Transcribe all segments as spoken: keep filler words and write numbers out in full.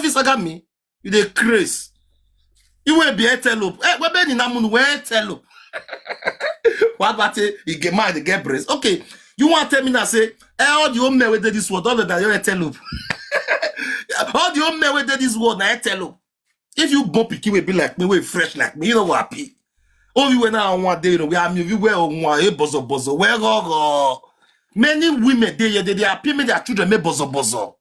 This saga me. You dey craze. You will be antelope. Eh, we be in Namunu, we antelope. What about it? You get mad, you get breast. Okay. You want to tell me now, say, eh, all the old men with this world, all of that, you're antelope. All the old men with this world, na antelope. If you born pikin will be like me, we fresh like me, you know what happy. Oh, you went out one day, you know, we are me, we were on one, eh, bozo bozo, where go go. Many women, they, they, they happy, me, their children, me bozo bozo.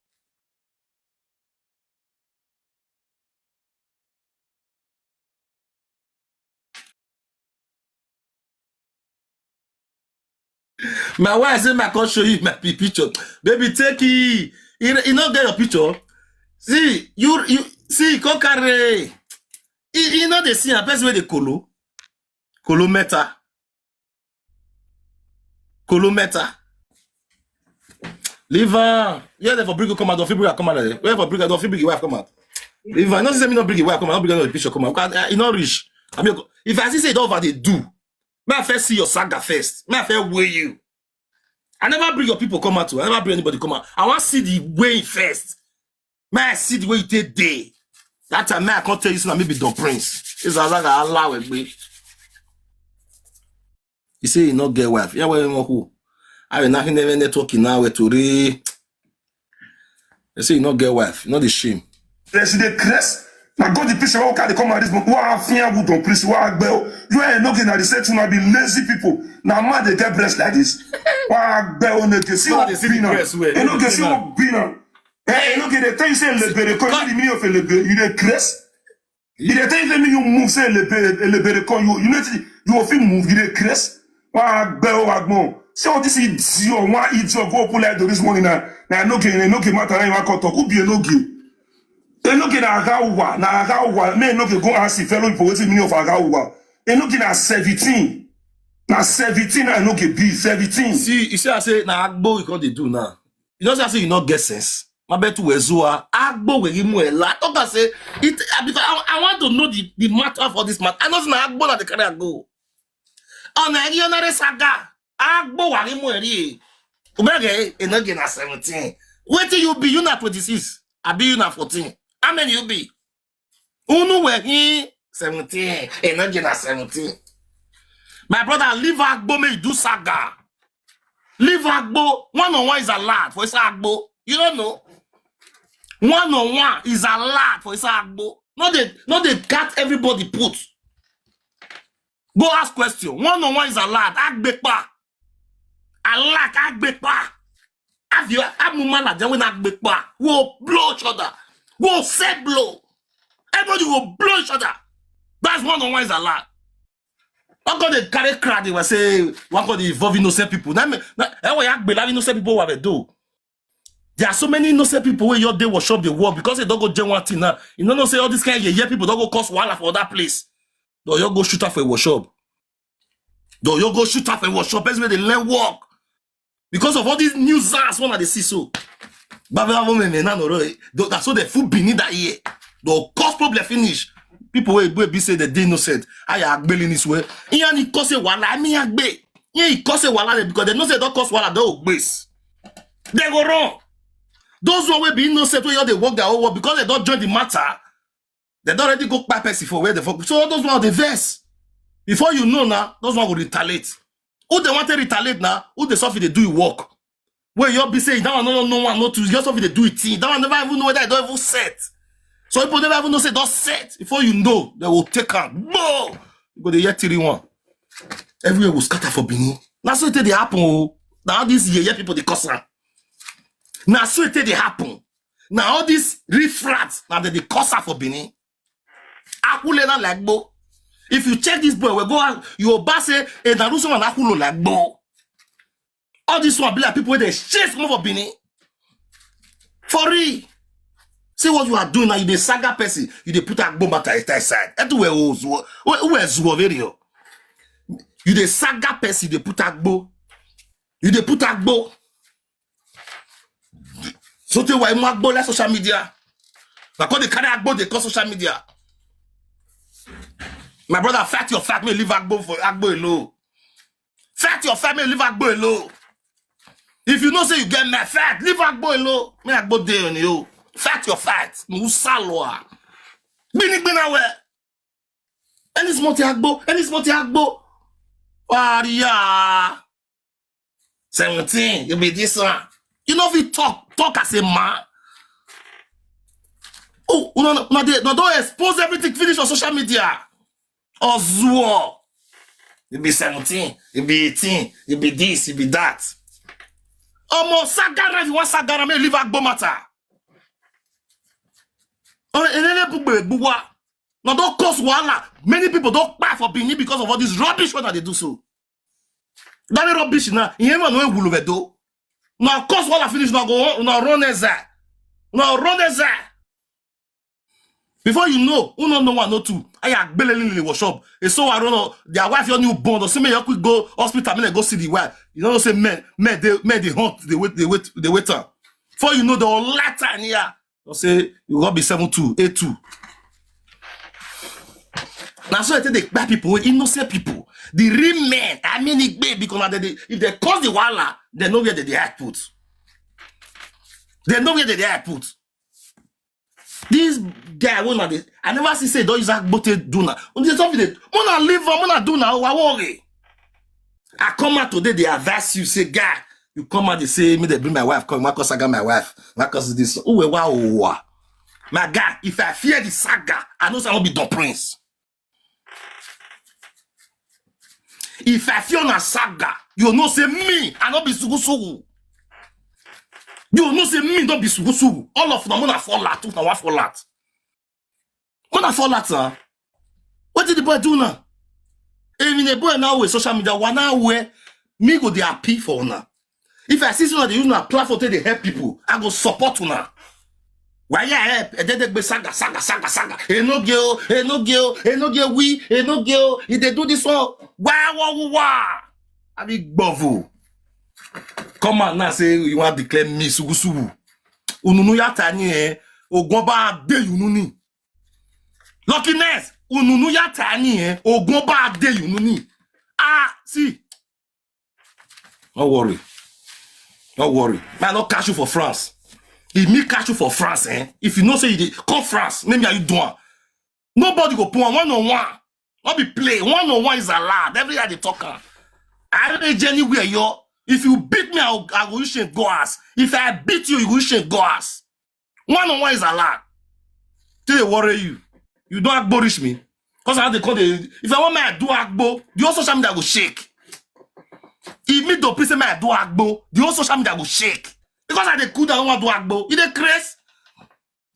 My wife say, "My, come show you my pi-, picture." Baby, take it. You, you not get your picture. See, you, you see, come carry. You, you know they see a person with the colo. Colo meta. Colo meta. Leave her. Yeah, they for bring you come out. Don't feel bring her come out. Where for bring her? Don't feel bring your wife come out. Leave her. Not say me not bring your wife come out. Not bring your picture come out. 'Cause, uh, you not reach. I mean, if I see say it over, they do. May I first see your saga first. May I first weigh you. I never bring your people come out. I never bring anybody come out. I want to see the way first. May I see the way you take day. That time, may I can't tell you, so maybe Don Prince. It's a saga, Allah will be. You say you not get wife. Yeah, well, who? I will not have networking now with Tori. You say you not get wife. Not the shame. Then she dey craze. Na God the picture wey carry come out this month. Wa fiya with Don Prince, wa gbẹ o. You are not getting the set, una be lazy people. Na man dey get breast like this. Wa gbẹ o, nigga. See what be now. You no get, see what be now. Eh, you no get, they tell you say lebere come. You know the meaning of a lebere. You dey craze. You dey tell you say make you move, say lebere, lebere come. You, you know, you will feel move. You dey craze. Wa gbẹ o, wa gbọn. See all this idiot, one idiot go open like this morning now. Now, no get, no get matter. Now you want to talk. Who be a no get? They no get na agawa, na agawa. Me no get go ask the fellow people wetin meaning of agawa. They no get na seventeen. Na seventeen, I no get be seventeen. See, you see, I say, na agbo you come dey do now. You know, say, I say you no get sense. My bet to Ezua, agbo we give me a lot. Talk, I say, it, I, because I, I want to know the, the matter for this matter. I know say na agbo na the carry agbo. On a regional saga, agbo wa give me a. Ubege, e no get na seventeen. Wetin you be? You na twenty-six. I be you na fourteen. How many you be? Unu were in seventeen. E no get na seventeen. My brother, leave agbo, make you do saga. Leave agbo. One on one is allowed for inside agbo. You don't know. One on one is allowed for inside agbo. No, they, no, they got everybody put. Go ask question. One on one is allowed. Agbepa. Allowed, agbepa. Have you, amumala, then when agbepa. We'll blow each other. We'll set blow. Everybody will blow each other. That's one on one is allowed. How come they carry crowd? They will say, "What God involve innocent people?" Now, me, now, eh, we have innocent people, what they do? There are so many innocent people where your day worship the world because they don't go join one thing now. You know, no say all this kind of, yeah, people don't go cause wahala for that place. Don't you go shoot up a worship. Don't you go shoot up a worship. That's where they learn work. Because of all these new zars, one of the see so. Baba women, man, no, no, no. That's so they full Benin that year. They'll cause problem finish. People will, will be say they dey innocent. I are agbeli this way. Iyan ni cause a wahala. I mean, agbe. Yeah, he cause a wahala because they know say don't cause wahala, don't base. They go wrong. Those one will be innocent when they work their own work because they don't join the matter. They don't already go kpai person for where the fuck. So all those one, they vex. Before you know now, those one will retaliate. Who they want to retaliate now? Who they suffer they do work? Where you be say that one no, no one, no two. You suffer they do it. That one never even know whether I don't even set. So people never even know say don't set. Before you know, they will take am. Boom! You go the year three one. Everywhere will scatter for Benin. Now so it dey happen. Oh. Now all these yeye people dey cause am. Now so it dey happen. Now all these riffraff now they dey cause am for Benin. Akule na like bo. If you check this boy, we go out, you will back say, "Hey, na Russo and Akulo like bo." All this one be like people wey dey chase comot for Benin. For real. See what you are doing now. You dey saga person. You dey put agbo matter inside. Everywhere who who who is Zuoverio. You dey saga person. You dey put agbo. You dey put agbo. So tey why more agbo like social media? Na come dey carry agbo dey call social media. My brother, fight your fight. Me leave agbo for agbo alone. Fight your fight. Me leave agbo alone. If you know say you get mad, fight. Leave agbo alone. Me agbo dey on you. Fight your fight. No saloa. Bini bina we. Any small thing agbo, any small thing agbo. Waria. seventeen, you be this one. You know if you talk, talk as a man. Oh, no, no, no, they, no, don't expose everything finish on social media. Ozuo. You be seventeen, you be eighteen, you be this, you be that. Omo, Sagara, if you want Sagara, may leave Agbo matter. Oh, and then they put Gbugba. Now don't cause wahala. Many people don't buy for Benin because of all this rubbish what they do so. That rubbish now. You ever know who do? Now cause wahala finish now go now run eza. Now run eza. Before you know, who no know one no two. I agbelele in the workshop. And so I don't know. Their wife your new born. Or say me you quick go hospital. Me go see the wife. You know say men, men they men they hunt. They wait. They wait. They wait. Am. Before you know the whole latter here. Don't say you go be seven two, eight two. Now so I think they bad people, innocent people. The real men, I mean it big because now they, if they cause the wahala, they know where they, they are put. They know where they, they are put. This guy won't have I never see say don't use that bote do now. When there's something they wanna live on, wanna do now, I worry. I come out today, they advise you, say, guy, you come out, they say, me, they bring my wife, come, Marcus, I got my wife, Marcus is this. Oh, wow, wow. My guy, if I fear the saga, I know I won't be the prince. If I fear na saga, you know say me, I not be sugu sugu. You know say me don't be sugu sugu. All of them wanna fall out, wanna fall out. Wanna fall out, huh? What did the boy do now? Even the boy now with social media, one now where me go the appeal for now. If I see someone they use a platform to they help people, I go support una. Why you help? And then they be saga, saga, saga, saga. Enoge o, enoge o, enoge we, enoge o. If they do this one, wah, wah, wah, wah. I be gbovu. Come out now say you want declare me sugu sugu. Ununu ya tani eh. Ogun ba de ununi. Luckiness, ununu ya tani eh. Ogun ba de ununi. Ah, see. Don't worry. Don't worry. Man, I not catch you for France. If me catch you for France, eh? If you know say you dey come France, maybe are you doing? Nobody go put one on one. Not be play. One on one is allowed. Every day they talk. Am. I don't need anywhere, yo. If you beat me, I will, I will shame go ass. If I beat you, you will shame go ass. One on one is allowed. Till they worry you. You don't agborish me. Because how they call the if I want my do agbo, the whole social media go shake. If me don't please my do agbo, the whole social media go shake. Because I dey cool down want do agbo. You dey craze?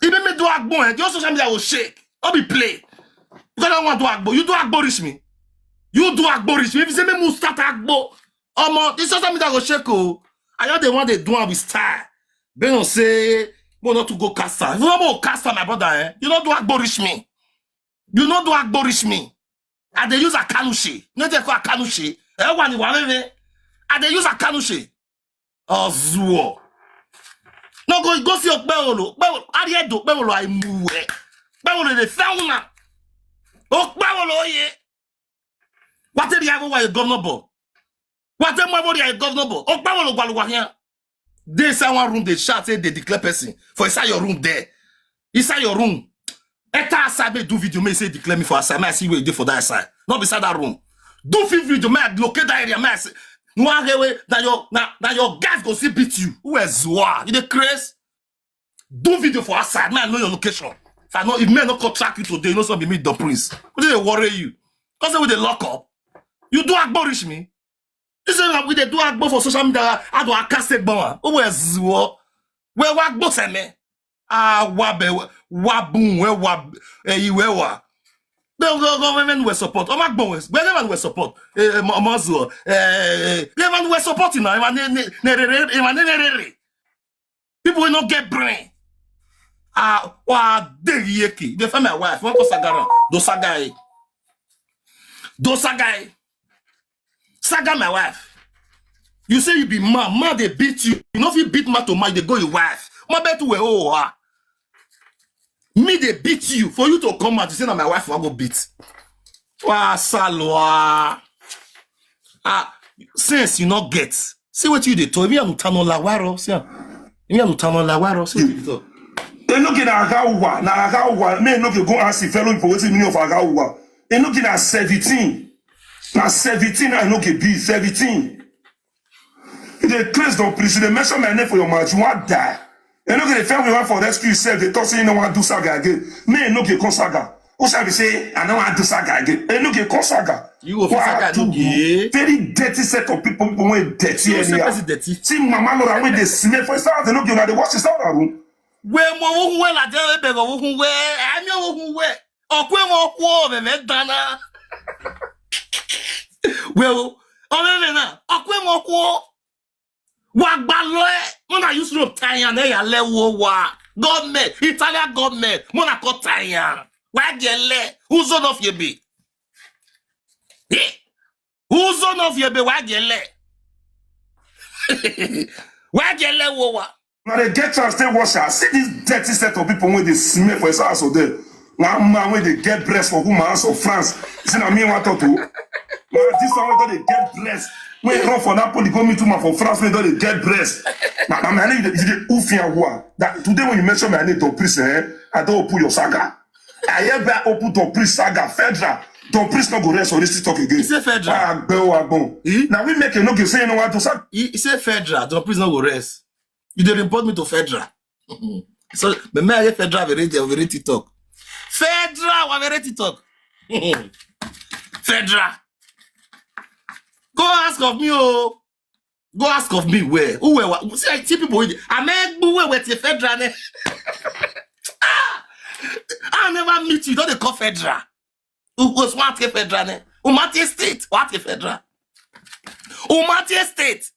If me do agbo, eh, the whole social media go shake. Don't be play. Because I want do agbo. You do agborish me. You do agborish me. If you say me must start agbo, omo, this social media go shake. Oh, I know they want they do am with style. They don't say, we not to go cast am. If you want to cast am, my brother, eh? You not do agborish me. You not do agborish me. I dey use akanushe. No dey call akanushe. Eh, one one one. I dey use akanushe. Ozuo. No go go see Okpewolo. Okpewolo. Ari edo Okpewolo ai muwe. Okpewolo dey found na. Okpewolo ye. What tell you why you governor boy? What tell my body I governor boy? Okpewolo gwaluwa here. They inside one room, they shout, say they declare person. For inside your room there. Inside your room. Enter outside, may do video, may say declare me for outside. May I see where you dey for that side. Not beside that room. Do film video, may I locate that area, may I say. No one way, now your now, now your guys go see beat you. Who is Zua? You the craze? Do video for outside, may I know your location. If I know if men not contract you today, you know something me the prince. What do they worry you? Because they will they lock up. You do agborish me. This is what we dey do agbo for social media. I do a cast it boy. Who is Zua? Where what boss me? Ah, wa be wa boom where wa eh you where wa. Go go go women we support. Oh my boys, where women we support. Eh, eh, mo mo zo. Eh, women we support now. Women ne ne ne ne ne ne ne ne. People will not get brain. Ah, wa de yeki. They find my wife. One ko sagara. Do sagai. Do sagai. Saga my wife. You say you be man, man they beat you. You know if you beat man to man, they go your wife. My bet we oh ah. Me they beat you for you to come out. You say na my wife I go beat. Wa salwa. Ah, sense you not get. See what you dey talk. Me and Utano Lawaro. See, me and Utano Lawaro. See what you dey talk. Enoge na Agawa, na Agawa. Me Enoge go ask the fellow people wetin meaning of Agawa. Enoge na seventeen. Na seventeen na Enoge be seventeen. You dey craze don preach, you dey mention my name for your mouth, you wan die. Enoge dey fair we wan for rescue yourself, dey talk say you no wan do saga again. Me Enoge come saga. Who shall be say I no wan do saga again? Enoge come saga. You go fit saga Enoge. Very dirty set of people, people wey dirty anyhow. See mama Laura wey dey smell for inside house, Enoge una dey wash inside una room. Wee mo wo hwe la de be go wo hwe. Ami wo hwe. Okwe mo kwo me me dana. Wee o. O me me na. Okwe mo kwo. Wa gba lo e. Mo na use rope tie am, e ya le wo wa. Government, Italian government, mo na ko tie am. Wa ge le. Uzo no fie be. Eh? Uzo no fie be wa ge le. Wa ge le wo wa. Now they get chance, they wash her. See this dirty set of people when they smell for his house or there. One man when they get breast for woman house of France. See, I mean, what to do? Now this one when they get breast. When he run for Napoli, go meet woman for France, when they get breast. My, my man, you dey, you dey oofy and who are that? Today when you mention my name to priest, eh, I don't open your saga. I ever open to priest saga, federal. Don priest no go rest or this talk again. He say federal. Ah, agbon, agbon. Eh? Now we make a no give say no want to sack. He, he say federal. Don priest no go rest. You dey report me to federal. So me me I get federal very very TikTok. Federal wa very TikTok. Federal. Go ask of me oh. Go ask of me where. Who where? Wa- See, I see people. With, I make who where with the federal name. Ah, I never meet you. Don't they call federal? Who was what a federal name? Umati State. What a federal? Umati State.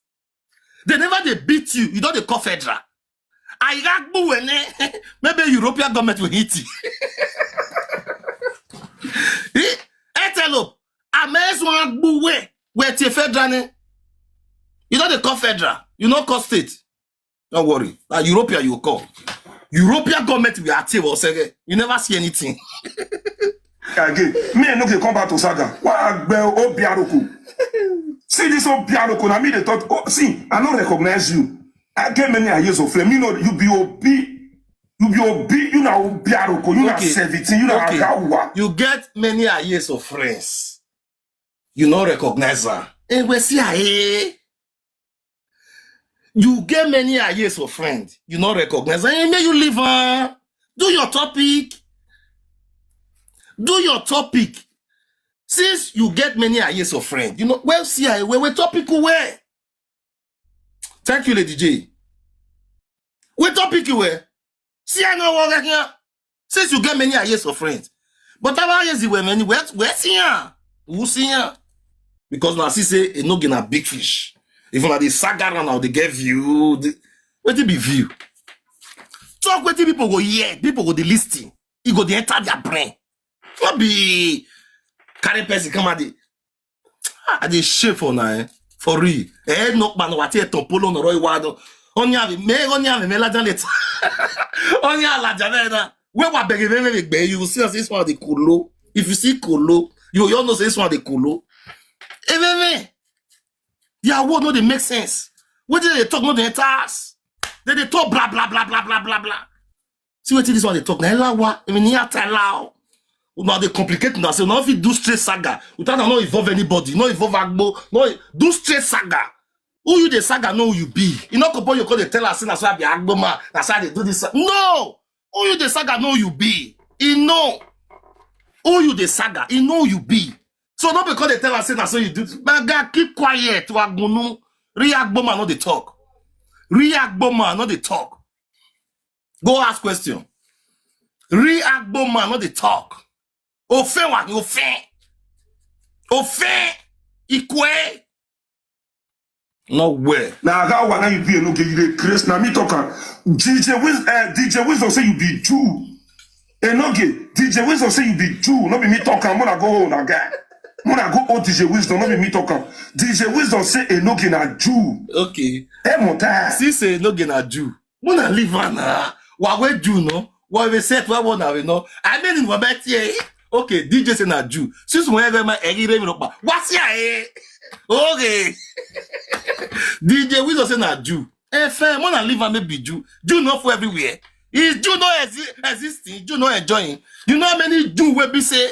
They never they beat you. You don't they call federal. I got boo when maybe European government will hit you. Eh? Etelope. Amazing one boo where where the federal name. You don't they call federal. You know call state. Don't worry. Now European you call. European government will active or second. You never see anything. Again, me I no dey come back to saga. Wa agbe obiaroko. See this obiaroko. Now me they thought. Oh, see, I no recognize you. I get many years of friend. Me know you be obi. You be obi. You na obiaroko. You na Okay. seventeen. You na Okay. Agawa. You get many years of friends. You no recognize her. Hey, we see her. Hey. You get many years of friend. You no recognize her. Hey, may you leave her. Do your topic. Do your topic. Since you get many years of friend, you know, well, see her. We we topic where. Thank you, Lady J. We topic where. See, I know what here. Since you get many years of friends, but our years you were many. Where where see ya? Who see ya? Because now see say e no get na big fish. If una dey saga around now, they get view. They, wetin be view? Talk wetin people go hear. People go dey listen. E go dey enter their brain. No be carry person come out dey. I dey shame for una eh. For real. Eh no pa no wati e ton polo no roi wado. Only have me only have me lajan let. Only alaja me na. We wa beg me me gbe you see this one dey kolo. If you see kolo, you you know say this one dey kolo. Eh me me. Their word no dey make sense. Wetin they talk no dey enter us. They dey talk blah blah blah blah blah blah blah. See wetin this one dey talk. Na ela wa. I mean, here tell now. Una dey complicate una say una no fit do straight saga without una no involve anybody, no involve agbo, no do straight saga. Who you dey saga know who you be. You no go you go dey tell us say na so I be agbo man, na so I dey do this. No, who you dey saga know who you be. E know who you dey saga. E know who you be. So no because they tell us say na so you do. My guy, keep quiet. Wagunu, real agbo man no dey talk. Real agbo man no dey talk. Go ask question. Real agbo man no dey talk. Ofen wa ofen. Ofen ikwe. No where. Na how wa na you be enoge you dey craze na me talk am. D J Wiz uh, D J Wisdom say you be Jew. Enoge D J Wisdom say you be Jew. No be me talk am. Mona go hold na guy. Mona go hold D J Wisdom. No be me talk am. D J Wisdom say Enoge na Jew. Okay. Emota. See say Enoge na Jew. Mona leave am na. Wa we Jew no. Wa we set wa wa na we no. I mean in Wabet here. Okay, D J say na Jew. Since when ever my egi re mi ropa. What's here? Okay. D J Wisdom say na Jew. Eh, fair. Mona leave am maybe Jew. Jew not for everywhere. Is Jew no exi-, existing? Jew no enjoying? You know how many Jew wey be say,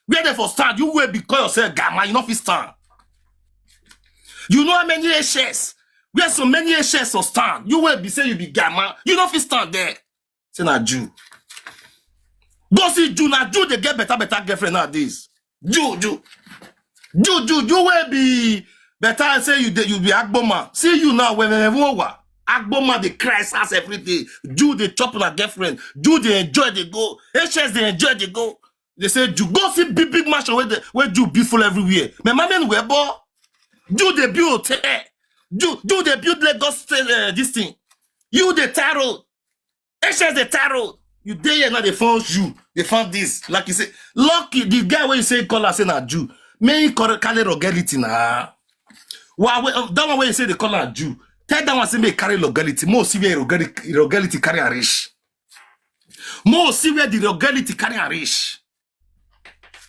where they for stand? You wey be call yourself Gama, you no fit stand. You know how many H S? Where so many H S for stand? You wey be say you be Gama, you no fit stand there. Say na Jew. Go see Jew, na Jew dey get better, better girlfriend nowadays. Jew, Jew. Jew, Jew, Jew wey be better say you dey, you be Agboma. See you now, when everyone wa. Agboma dey cry ass every day. Jew dey chop na girlfriend. Jew dey enjoy dey go. H S dey enjoy dey go. They say Jew. Go see big, big mansion where the, where Jew beautiful everywhere. My mama and where bo. Jew dey build hotel. Jew, Jew dey build Lagos State, uh, this thing. You dey tar road. H S dey tar road. You dey here now, they found you. They found this. Like you say, lucky the guy where you say call her say na Jew. May he call, carry rugality na. Why, why, um, that one where you say they call her Jew. Tell that one say may carry rugality. Mo see where rugality, rugality carry her rich. Mo see where the rugality carry her rich.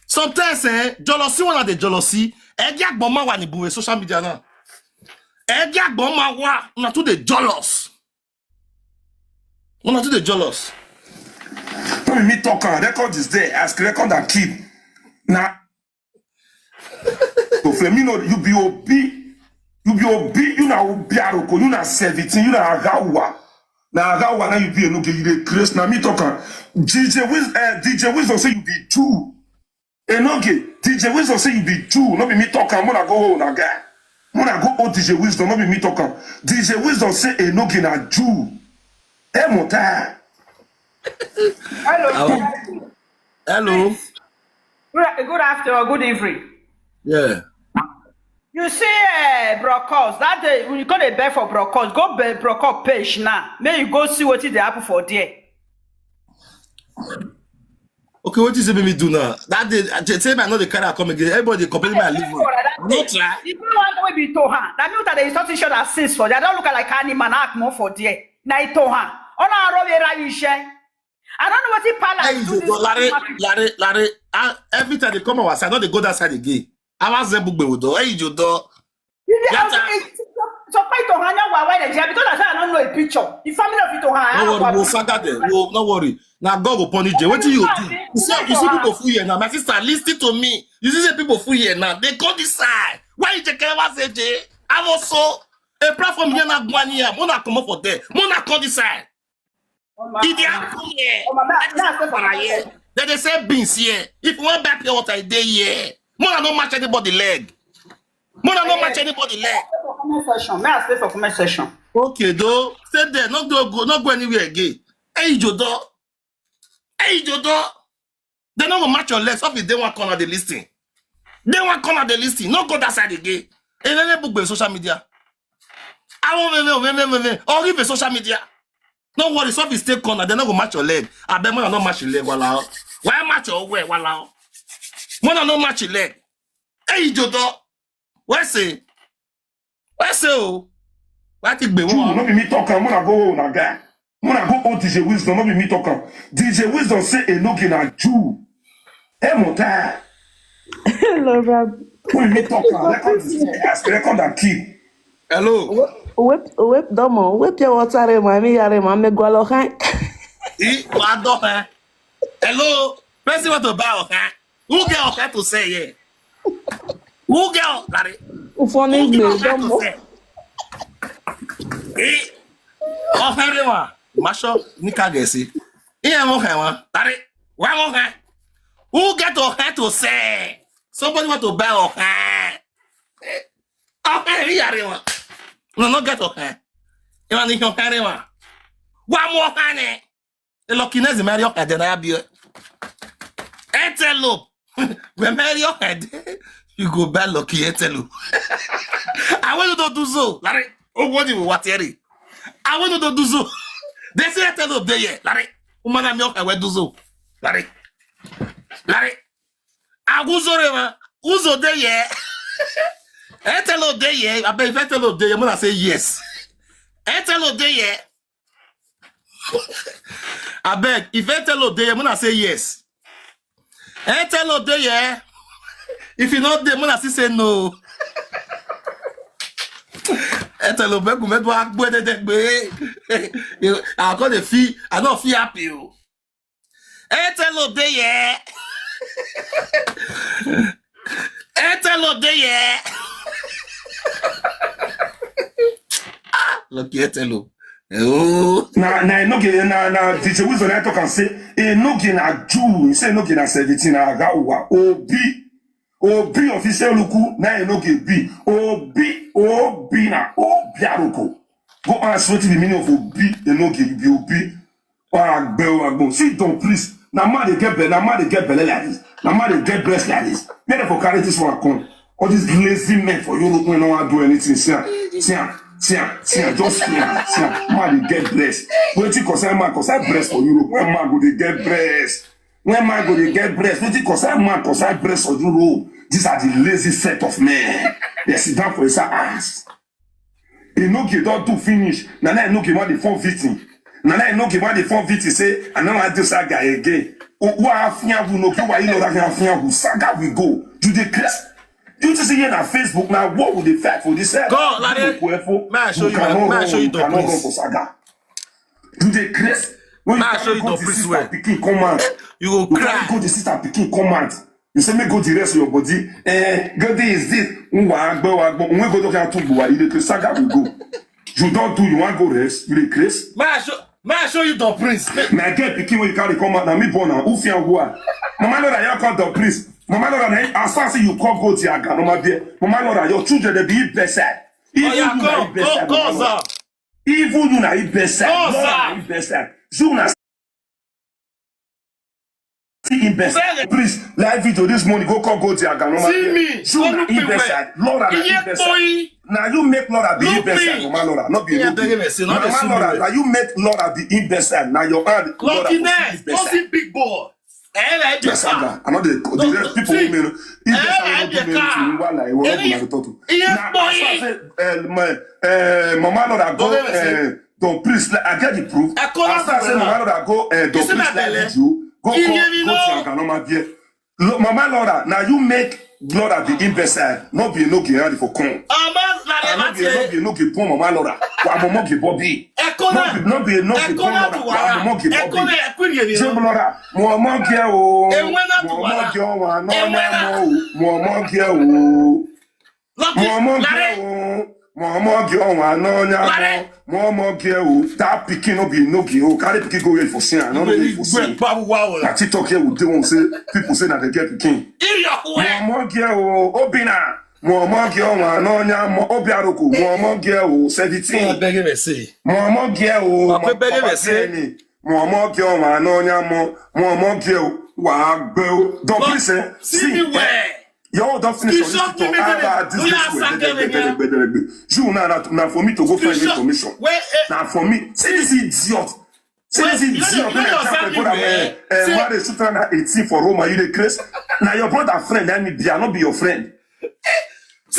Sometimes, eh, jealousy one of the jealousy. Egi agboma wa ni buwe social media now. Egi agboma wa na too dey jealous. Una too dey jealous. No be me talk am. Record is there. As record and keep. Na. So for me, no, you be obi. You be obi. You na obi aroko. You na seventeen. You na agawa. Na agawa na you be enoge. You dey craze. Na me talk am. D J Wiz, uh, D J Wisdom say you be Jew. Enoge. D J Wisdom say you be Jew. No be me talk am. Mona go hold na guy. Mona go hold D J Wisdom. No be me talk am. D J Wisdom say enoge na Jew. Emota. Hello. Hello. Good, good afternoon, good evening. Yeah. You see, uh, Brokos, that day when you come dey beg for Brokos, go beg Brokos page now. May you go see what they happen for there. Okay, what you say make me do now? That day, I just say I know the car come again. Everybody complain about leave. That No try. You don't want to be to her. That means that they instruction that since for there. I don't look like animal act more for there. Na it to her. Ona aro we ra you share. I don't know what the palace Hey, you go, Larry, Larry, Larry. Ah, every time they come our side, no, they go that side again. I was there, bugbe with door. Hey, you door. So quite to her now why they because I say I don't know a picture. The family of it to her. No worry, we'll saga them. We'll, no worry. Now God will punish you. What do you do? You see, you see people full here now. My sister, listen to me. You see people full here now. They go this side. Why you take care of us, J? I'm also a platform here now. Go here. Mona come up for there. Mona come this side. If they happen here, Oh, my, my, that is that's what I hear. Then they say beans here. If you want buy pure water, they here. Mona no match anybody leg. Mona no match anybody leg. For comment section. May I stay for comment section? Okay, though. Stay there. Not go, go, not go anywhere again. Hey, Jodo. Hey, Jodo. They no go match your legs. If they want corner, they listen. They want corner, they listen. No go that side again. And then they book social media. I won't, or even social media. No worry, so if you stay corner, they no go match your leg. I bet Mona no match your leg, wala. Why match your way, wala? Mona no match your leg. Hey, Jodo. Where say? Where say? Oh, why take be Jew, one? No be me talk am. Mona go hold na guy. Mona go hold D J Wisdom. No be me talk am. D J Wisdom say enoge na Jew. Emota. Hello, Rob. No be me talk am. Record is there. As record and keep. Hello. Whip, whip, domo. Whip your water, eh, mommy, yare, mommy, gualo, hein. Eh, what the, eh? Hello. Person want to buy, okay? Who get, okay, to say, yeah? Who get, Larry? Ufon Who get, English, okay, to domo. Say? Eh? Okay, wa. Masho nika gesi. Iye mo, okay, wa. Larry. Why mo, okay? Who get, okay, to say? Somebody want to buy, okay? Eh? Okay, we are one. No, no get, okay. You want to, okay, wa. One more, okay, ne? The lucky next marry, okay, then I be a antelope. We marry, okay, then you go buy lucky antelope. I want you to do so, Larry. Oh, what do you want, Terry? I want you to do so. They say antelope there, yeah, Larry. Woman, I'm your, I will do so, Larry. Larry. Aguzore ma. Uzo dey here. Antelope dey here. I bet if antelope dey here, Mona say yes. Antelope dey here. I beg, if antelope dey here, Mona say yes. Antelope dey here. If you not there, Mona still say no. Etelo, megu, megu, agbe, de, de, gbe. I go dey feel, I no feel happy o. Etelo dey here. Etelo dey here. Ah, lucky Etelo. Oh. Na, na, no get, na, na, D J Wilson, I talk and say, e no get na Jew. He say no get na seventeen, na Gawa. Obi. Obi official luku, na e no get B. Obi, Obi na Obi Aroko. Go ask wetin the meaning of Obi, e no get B, Obi. Agbe, agbo. See, Don Priest. Na man dey get belle, na man dey get belle like this. Na man dey get breast like this. Make dem for carry this one come. All these lazy men for Europe wey no wan do anything. See am, see am, see am, see am. Just see am, see am. Man dey get breast. Wetin concern man, concern breast for Europe. When man go dey get breast. When man go dey get breast, wetin concern man, concern breast for Europe. These are the lazy set of men. They sit down for inside ass. Enogie don do finish. Na na Enogie wan dey form victim. Na na Enogie wan dey form victim say, "I no wan do saga again." O, wa afia wu no, wa ilo da afia wu. Saga we go. You dey craze? You just see here na Facebook na war we dey fight for this side. Go, Lade. May I show you, may I show you the place? You cannot run for saga. You dey craze? When you carry go the sister pikin come out. You go cry. You carry go the sister pikin come out. You say, "Make go the rest of your body." Eh, go this, this. Nwa agbo, agbo. When go down to Buwa, you dey saga we go. You don do, you wan go rest. You dey craze? May I show, may I show you the prince? My girl pikin wey you carry come out, na me born am. Ufia Gua. Mama Laura, you call the prince. Mama Laura, na as far as you call go the aga, no matter. Mama Laura, your children dey be bedside. Even you na bedside, Mama Laura. Even you na bedside. Laura na bedside. You na see him best. Please, live video this morning, go call go the aga, no matter. See me. You na him best side. Laura na him best side. Now you make Laura be him best side, Mama Laura. Not be Mama Laura. Now you make Laura be him best side. Now your hand, Laura go see him best side. Big boy. Yes, I know the rest people women. If they say no do me anything, why lie? What do I talk to? Now, as I say, uh, my, uh, Mama Laura go, uh, Don Priest, like, I get the proof. As I say, Mama Laura go, uh, Don Priest, like, video, go, go, go, Mama Laura, now you make Laura be imbecile. No be no get ready for come. Mama, no be no get poor Mama Laura. Wa Mama get Bobby. No be no get poor Laura. Wa Mama get Bobby. Jim Laura, Mama get o. Mama get o. Wa no Mama get o. Mama girl, oh, Mama girl, oh, that pikin no be no girl. Carry pikin go wait for sin. I no wait for sin. Na TikTok here we dey one say people say na they get pikin. Mama girl, oh, Obina. Mama girl, oh, Obiaroko. Mama girl, oh, seventeen. Mama girl, oh, Mama girl, oh, Mama girl, wa gbẹ o. Don Priest, see me well. Your own don finish on this TikTok. Ah, this, this way. You now, now for me to go find information. Now for me. See this idiot. See this idiot. When I tell my brother, eh, eh, marriage two thousand eighteen for Roma, you dey craze. Now your brother friend, let me be. I no be your friend.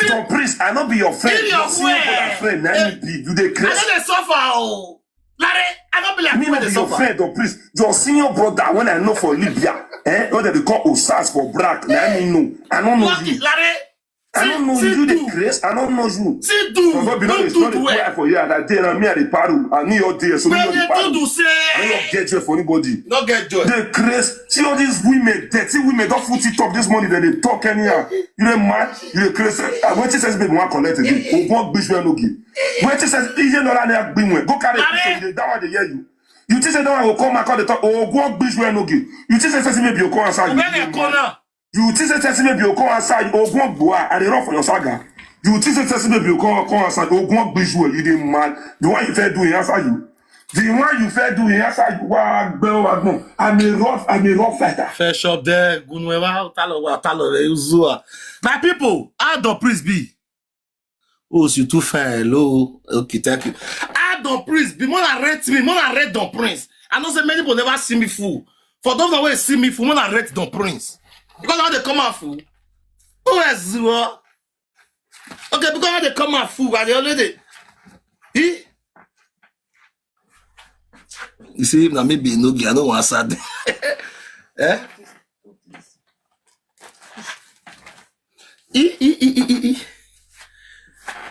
Don Priest, I no be your friend. Your senior brother friend, let me be. You dey craze. I no dey suffer o. Lare, I no be like me wey dey suffer. Friend, Don Priest, your senior brother when I know for Libya, eh, when they call Osas for Brack, na me know. I don't know you. Lare, I don't know you. You dey craze. I don't know you. See do, don't do well for you. That day na me I dey paru. I need your day, so me I dey paru. I don't get joy for anybody. No get joy. Dey craze. See all these women, dirty women, don't foot it up this morning. They dey talk anyhow. You dey mad? You dey craze? I wait till says baby wan collect again. Ogun gbishwe no give. Wetin say iye no run agbinwe? Go carry picture. That one dey hear you. You think say that one go come and call the talk? Oh, go on, bitch, where no give. You think say person maybe you come answer you? You think say person maybe you come answer you? Oh, go on, boy, I dey run for your saga. You think say person maybe you come come answer? Oh, go on, bitch, where you dey mad? The one you fair do, he answer you. The one you fair do, he answer you. Wa gbẹ wa gbọn. I'm a rough, I'm a rough fighter. First shop there, Gunwewa, Talo, Talo, Uzua. My people, how Don Priest be? Oh, you too fine. Hello. Okay, thank you. Ah, Don Priest, be more than rate me, more than rate Don Priest. I know say many people never see me fool. For those that wey see me fool, more than rate Don Priest. Because how they come out fool? Who else? Okay, because how they come out fool, I dey already. He? You see, now maybe no, I don't want sad. Eh? E, e, e, e, e, e.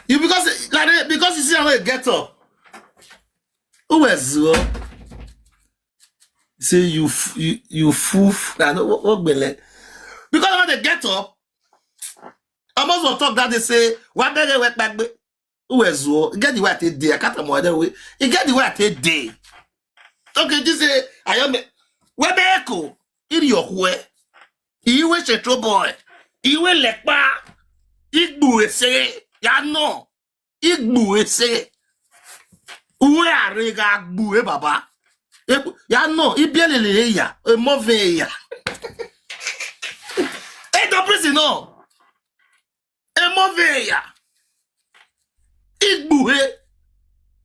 You because, like, because you see, Now they get up. Who was, uh, say you f- you you fool? I know what, what belle. Because when they get up, I must well talk that they say, "What belle, what bag?" Who was, uh, get the way I take day. I can't tell more that way. You get the way I take day. Okay, this say I am. Where be echo? In your way. Iwe chetro boy. Iwe lekpa. Igbu ese. Ya no. Igbu ese. Uwe arega gbu e baba. Egbu- Ya no. Ibielele ya. Emove ya. E do prison no. Emove ya. Igbu he.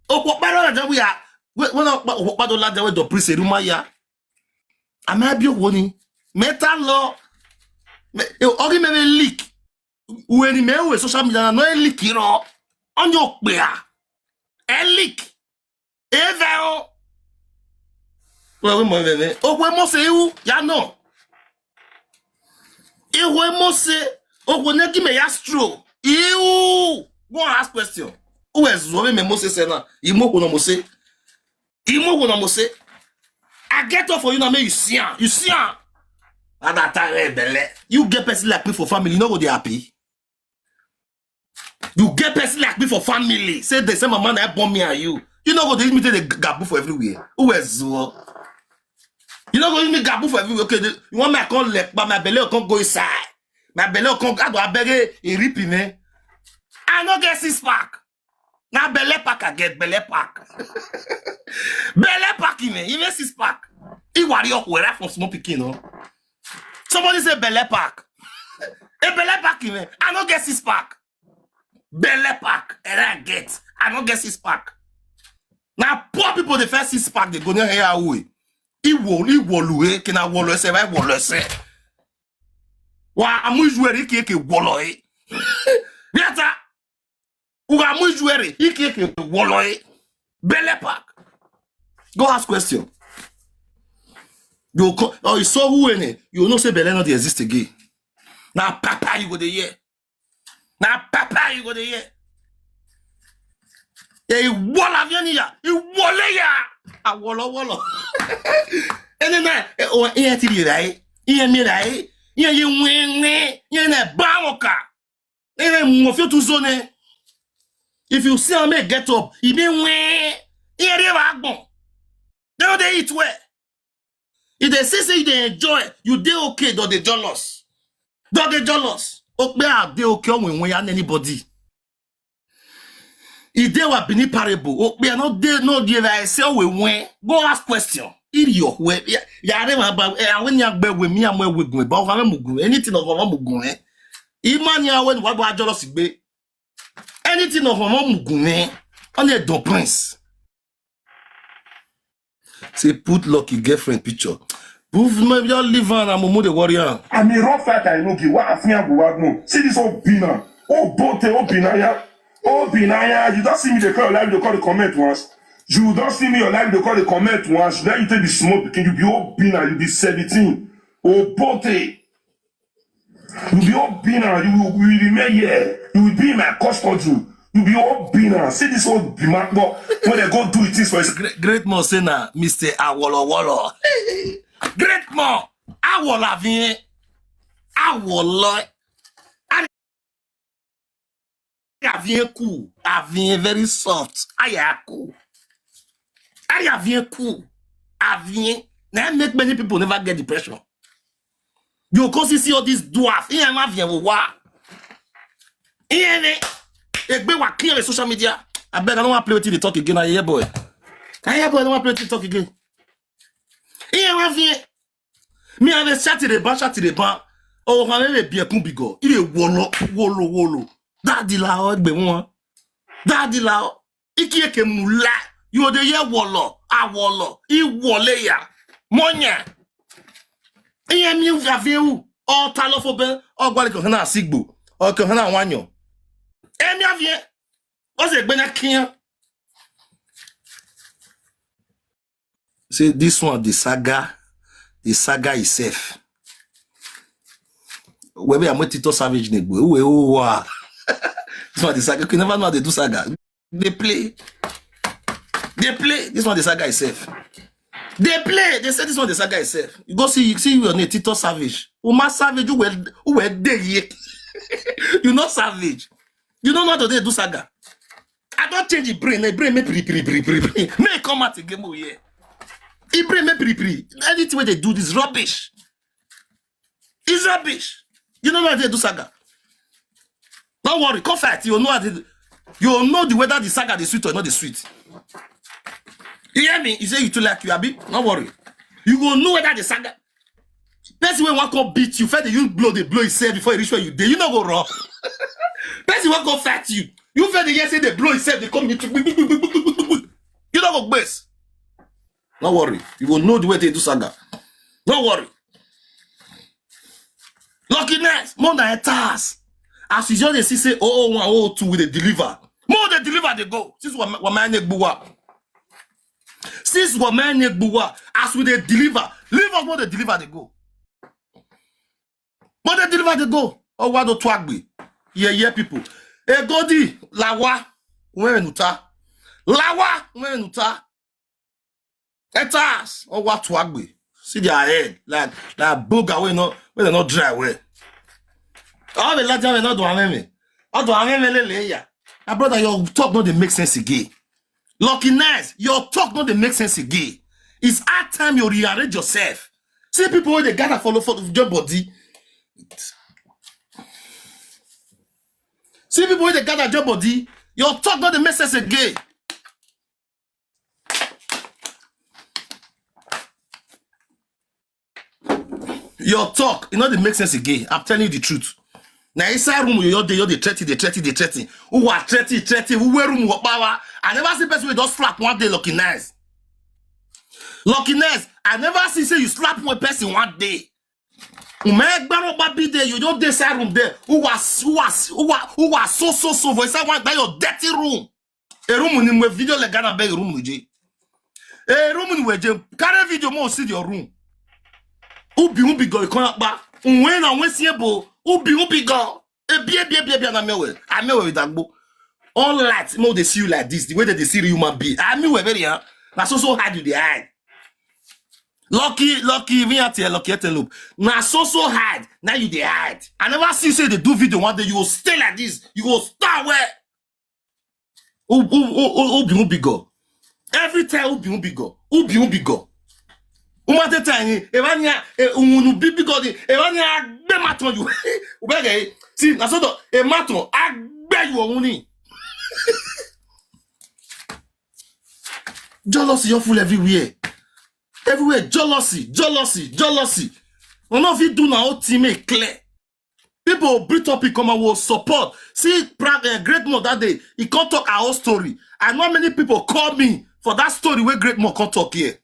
Okpokparo na jabu ya. We we na okpokpado la jabu do prison ruma ya. Ama bi owo ni. Metal law. Me, e, ori me me leak. Uwe ni me uwe social media na no e leak iro. Onye okpe a. E leak. Eve o. Well, we mo veve. Okwe mo se iwu. Ya no. Iwe mo se. Okwe ne ki me ya stro. Iwu. Go and ask question. Who is Zoe me Moses na? Imo ko no mo se. Imo ko no mo se. I get up for you now, make you see am. You see am. At that time, eh, belle. You get person like me for family, you no go dey happy. You get person like me for family. Say the same amount I born me and you. You no go dey use me take the gabu for everywhere. Who is Zoe? You no go use me gabu for everywhere. Okay, the, you want me I come left, but my belle come go inside. My belle come, I go abeg a, a ripping, eh? I no get six pack. Now belle pack I get, belle pack. Belle pack in, eh? Even six pack. He worry up where from small pikin, no? Somebody say belle pack. A belle pack in, eh? I no get six pack. Belle pack, and I get. I no get six pack. Now poor people the first six pack they go near here away. Iwo, iwo luwe, kina wolo se, why wolo se? Wa amu ijuere ki eke wolo e. Biata. Uga amu ijuere ki eke wolo e. Belle pack. Go ask question. You co- oh, you saw who in it. You know say belle not dey exist again. Now papa you go dey hear. Now papa you go dey hear. E wala vieni ya. E wole ya. A wolo wolo. Ene na, eh, o, ihe ti di rai. Ihe mi rai. Ihe ye wen wen. Ihe na ba mo ka. Ihe mo fi tu zone. If you see am make get up, e be wen. Ihe re ba gbon. They no dey eat well. If they see say you dey enjoy, you dey okay, don dey jealous. Don dey jealous. Okpe a dey okay when when yarn anybody. E dey wa bini parable. Okpe a no dey no dey I say we when. Go ask question. If you we ya ya re ma ba e awen ya gbe we mi am we gun ba o fa me mugun. Anything of wa mugun eh. Imani awen wa ba jealous gbe. Anything of wa mugun eh. On the don prince. Say put lucky girlfriend picture. Put me just leave her and Momo the warrior. I'm a rough fighter, I know give. What I feel go what no. See this old Bina. Oh, Bote, oh, Binaya. Oh, Binaya. You don't see me, they call your life, they call the comment once. You don't see me, your life, they call the comment once. Now you take the smoke, can you be old Bina, you be seventeen. Oh, Bote. You be old Bina, you will, will remain here. You will be in my custody. You be old Bina. See this old Bima, but when they go do it, this for his Great, great man say na Mister Awolo Wolo. Great man, Awolo Avien. Awolo. Avien cool. Avien very soft. Aya cool. Aya Avien cool. Avien. Now make many people never get depression. You go see, see all these dwarf. Iye ma Avien wo wa. Iye ne. Egbe wa clear the social media. I beg, I don't want to play with you to talk again. I hear boy. I hear boy, I don't want to play with you to talk again. Iye ma Avien. Me I dey chat the ban, chat the ban. Oh, how me be a kumbigo. Iye wolo, wolo, wolo. Daddy la o gbe won. Daddy la o. Iki eke mula. You dey hear wolo, awolo. I wole ya. Monya. Iye mi Avien u. O ta lo fo be. O gwa le ko na sigbo. O ko na wanyo. Emi Avien. O se gbe na kiyan. Say this one, the saga, the saga itself. Webe amo Tito Savage negbo. Uwe uwa. This one, the saga. You never know how they do saga. They play. They play. This one, the saga itself. They play. They say this one, the saga itself. You go see, see your name, Tito Savage. Uma Savage, who were, who were they here? You know Savage. You don't know how to do saga. I don't change the brain. The brain make pre pre pre pre pre. May come out again, oh yeah. The brain make pre pre. Anything where they do this rubbish. It's rubbish. You know how they do saga. Don't worry, come fight. You know how they, you know the whether the saga the sweet or not the sweet. You hear me? You say you too like you, Abi. Don't worry. You go know whether the saga. Person wey wan come beat you, first you blow the blow himself before you reach where you dey. You no go run. Person wan come fight you, you first dey hear say the blow himself dey come meet you. You no go gbase. No worry, you go know the way they do saga. No worry. Lucky nice, more than a task. As you just dey see say oh oh one, oh oh two, we dey deliver. More dey deliver dey go. Since we my name gbuwa. Since we my name gbuwa, as we dey deliver, leave us more dey deliver dey go. More dey deliver dey go. Oh, what do twagbe? Yeah, yeah, people. Egodi, lawa, wenuta. Lawa, wenuta. Etas, oh, what twagbe? See their head, like, like boga wey no, wey they not dry well. All the lads wey no do ameme. All do ameme lele ya. My brother, your talk no dey make sense again. Lucky nice, your talk no dey make sense again. It's hard time you rearrange yourself. See people wey dey gather follow for your body. See people wey dey gather your body. Your talk no dey make sense again. Your talk, e no dey make sense again. I'm telling you the truth. Na inside room you dey, you dey threaten, dey threaten, dey threaten. Who are threaten, threaten? Who wear room? What power? I never see person wey don slap one day. Lucky nice. Lucky nice. I never see say you slap one person one day. Ume gbaro babi dey, you don dey inside room there. Who was, who was, who was, who was so, so, so for inside one, that your dirty room. A room ni mwe video le gana beg room je. A room ni weje. Carry video mo see your room. Ubi, ubi go, you come up back. When I went see bo, ubi, ubi go. E bie, bie, bie, bie, na mewe. I mewe with that bo. All light, mo they see you like this. The way that they see the human being. I mean, we're very, huh? Na so, so hard you dey hide. Lucky, lucky, even at your lucky antelope. Na so, so hard. Now you dey hide. I never see you say they do video one day. You go stay like this. You go stay where? Who, who, who, who, who be, who be God? Every time who be, who be God? Who be, who be God? Uma te tiny, Evania, unu be, be God, Evania, be maton you. Ubege, see, na so do, a maton, I beg you, only. Jealousy, you're full everywhere. Everywhere, jealousy, jealousy, jealousy. None of you do now, team make clear. People bring topic come and will support. See, pra-, eh, Great Mo that day, he can't talk our story. I know many people call me for that story where Great Mo can't talk here.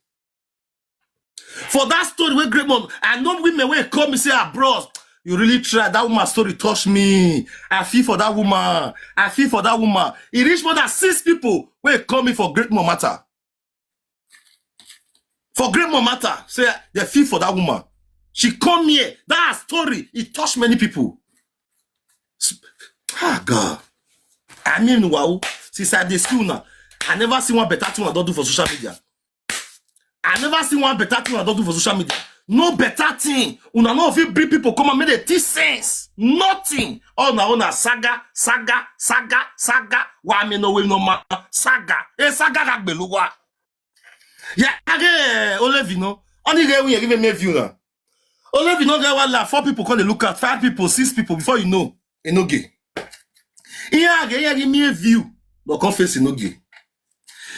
For that story where Great Mo, I know women will call me say, "Ah, bros, you really try. That woman story touch me. I feel for that woman. I feel for that woman." It reached more than six people will call me for Great Mo matter. For Great Mo matter, say they feel for that woman. She come here. That story, it touched many people. S-, ah, God. I mean, wow. Since I dey school now, I never see one better thing I don't do for social media. I never see one better thing I don't do for social media. No better thing. Una no fit bring people come and make the thing sense. Nothing. All na, all na saga, saga, saga, saga. Why me no way no ma saga? Eh, saga ga gbeluwa. Yeah, again, Olevino. Only get we give me view now. Olevino get one laugh. Four people come dey look at, five people, six people. Before you know, Enoge. Yeah, again, yeah, give me a view. No come face Enoge.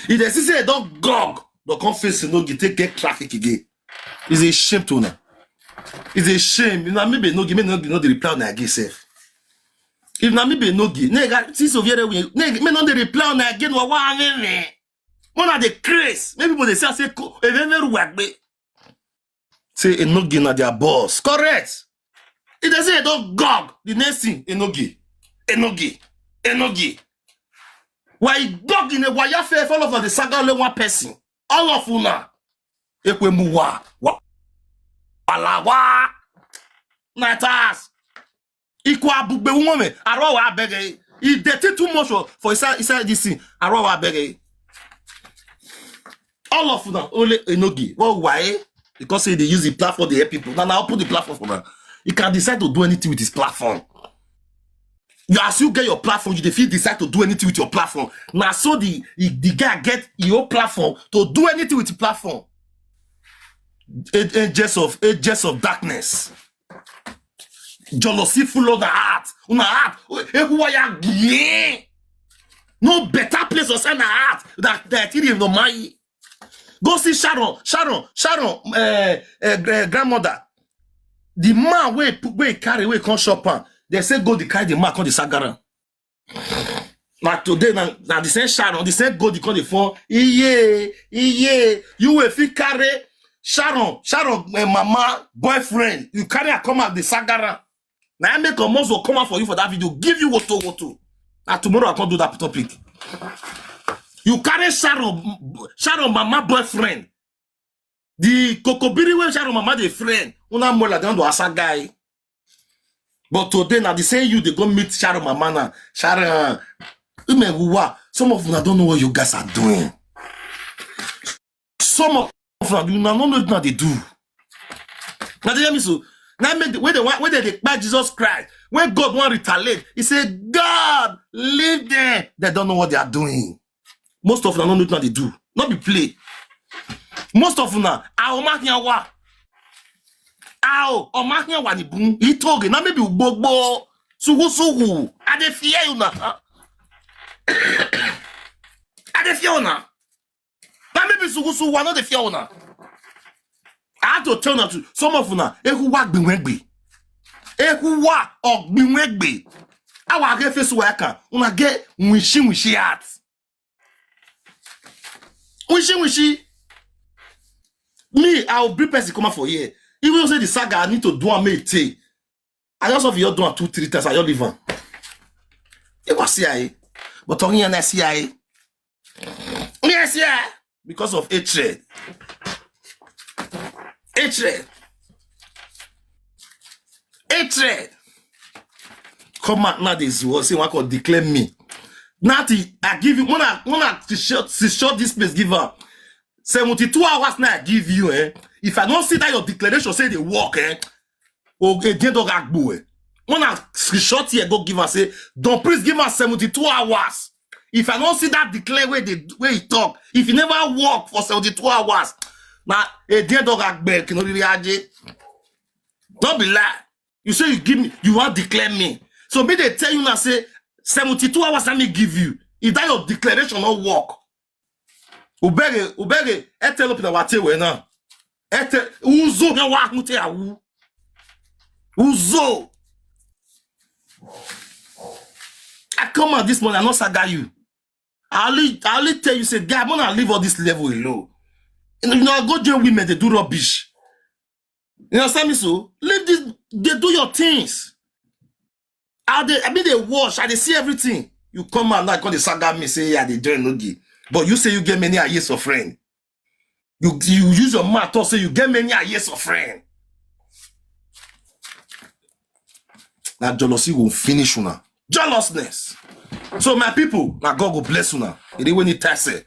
If they see say they don't gog, no come face Enoge. Take get traffic again. It's a shame to una. It's a shame. If na me be Enoge, me no, no dey reply una again sef. If na me be Enoge, nega, since Oviere we, nega, me no dey reply una again. Wa wa me me. Una dey craze. Many people dey say, say, ko, Evere Ruwagbe. Say Enoge na their boss. Correct. If they say they don't gog, the next thing, Enoge. Enoge. Enoge. Why gog in a wire fair, all of the saga only one person? All of una. Ekwe muwa. Wa. Alawa. Natas. Ikwa bugbe woman. Aro wa bege. E dirty too much for, for inside, inside this thing. Arawa abeg. All of una, only Enogie. Well, why? Because say they use the platform, they help people. Now, now open the platform for now. He can decide to do anything with his platform. You, as you get your platform, you dey fit decide to do anything with your platform. Now, so the, the, the guy get your platform to do anything with the platform. Ag-, agents of, agents of darkness. Jealousy full of the heart. Una heart. Who are you? No better place to send a heart that, that he didn't know my. Go see Sharon, Sharon, Sharon, uh, uh, grandmother. The man wey, wey carry, wey come shop am. They say go the carry the man come the Sagara. Now today, now, now the same Sharon, the same go the come the phone. Iye, iye. You will fit carry Sharon, Sharon, uh, mama boyfriend. You carry her come out the Sagara. Now I make a muscle come out for you for that video. Give you woto woto. Now tomorrow I can't do that topic. You carry Sharon, Sharon mama boyfriend. The kokobiri wey Sharon mama dey friend. Una mola don do asa guy. But today now the same you they go meet Sharon mama now. Sharon, Umeguwa, some of una don't know what you guys are doing. Some of una, una no know what they do. Now they hear me so. Now make the, when they want, when they, they buy Jesus Christ, when God want retaliate, he say, "God, leave them." They don't know what they are doing. Most of them don't know what they do. Not be play. Most of them, our mark here wa. Our mark here wa ni boom. He told you, now maybe gbogbo. Sugu sugu. I dey fear you now. I dey fear you now. Now maybe sugu sugu. I know they fear you now. I had to tell you to some of una. Ehu wa gbinwegbe. Ehu wa ogbinwegbe. Awa ge face wa ka. Una get wishy wishy heart. Wishy wishy. Me, I will bring person come out for here. Even say the saga, I need to do am make e tey. I just have you do am two, three times. I just leave am. It was C I A. But talking in C I A. Yes, yeah. Because of hatred. Hatred. Hatred. Come out now, this was say one called declare me. Now the, I give you, when I, when I secure, secure this place, give her seventy-two hours now I give you, eh? If I don't see that your declaration say they work, eh? Okay, then dog agbo, eh? When I screenshot here, go give her, say, "Don't please give her seventy-two hours." If I don't see that declare where they, where he talk, if he never work for seventy-two hours, now, eh, then dog agbo, you know, really, don't be lie. You say you give me, you want declare me. So me they tell you now, say, seventy-two hours let me give you. If that your declaration not work, ubere, ubere, etelo pina wate we na. Ete, uzo ya wa hute awu. Uzo. I come out this morning, I not saga you. I only, I only tell you, say, "Guy, I'm gonna leave all this level alone." You know, I go join women, they do rubbish. You understand me? So leave this, they do your things. I, they, I mean, they watch, I they see everything. You come out now, call the saga me, say, "Yeah, they join Nogi." But you say you get many years of friend. You, you use your mouth to say you get many years of friend. Now jealousy will finish una. Jealousness. So my people, now God will bless una. It is when it test it.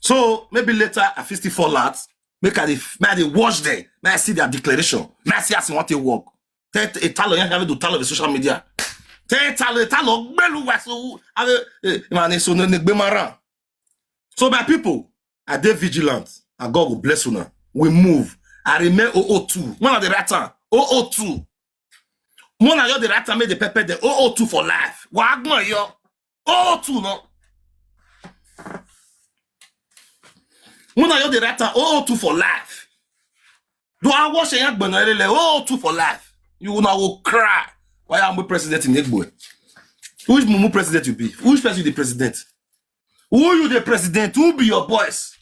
So maybe later I feel still fall out. Make I dey, make I dey watch them. Make I see their declaration. Make I see as you want to work. Tell a talo, you have to talo the social media. Tell a talo, a talo, gbelu wa so, ave, eh, man, so ne, ne gbe mara. So my people, I dey vigilant, and God will bless una. We move. I remain oh oh two. When are the right time? Oh oh two. When are you the right time? Make the pepper the oh oh two for life. Wa gbon yo. Oh oh two no. When are you the right time? Oh oh two for life. Do I watch a young boy? Oh oh two for life. You will not go cry. Why am I president in Igbo? Which mumu president you be? Which person you the president? Who you the president? Who be your boys?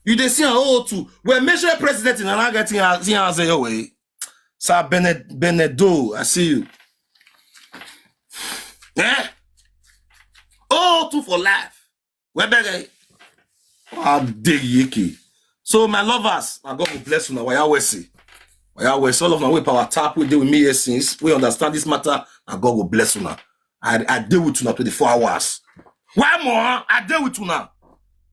You dey see an oh oh two. Well, make sure president in another thing, thing answer your way. Sir Bened-, Benedo, I see you. Eh? Oh oh two for life. We beg. Adeyeke. So my lovers, and God will bless you now. Waya Wesi. Waya Wesi. All of my way power tap, we deal with me here since. We understand this matter, and God will bless you now. I, I dey with una twenty-four hours. Why more? I dey with una.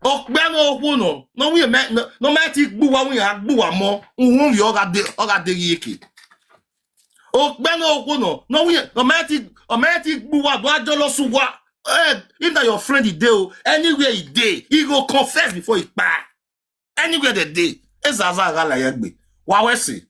Okpeno okwu no. No we me no, no me ti gbuwa we ya gbuwa mo. Unwu yo ga de o ga de yeke. Okpeno okwu no. No we no me ti o me ti gbuwa do ajolo suwa. Eh, if na your friend e dey o, anywhere e dey, he go confess before he kpai. Anywhere they dey, ezaza agala yegbe. Wa we si.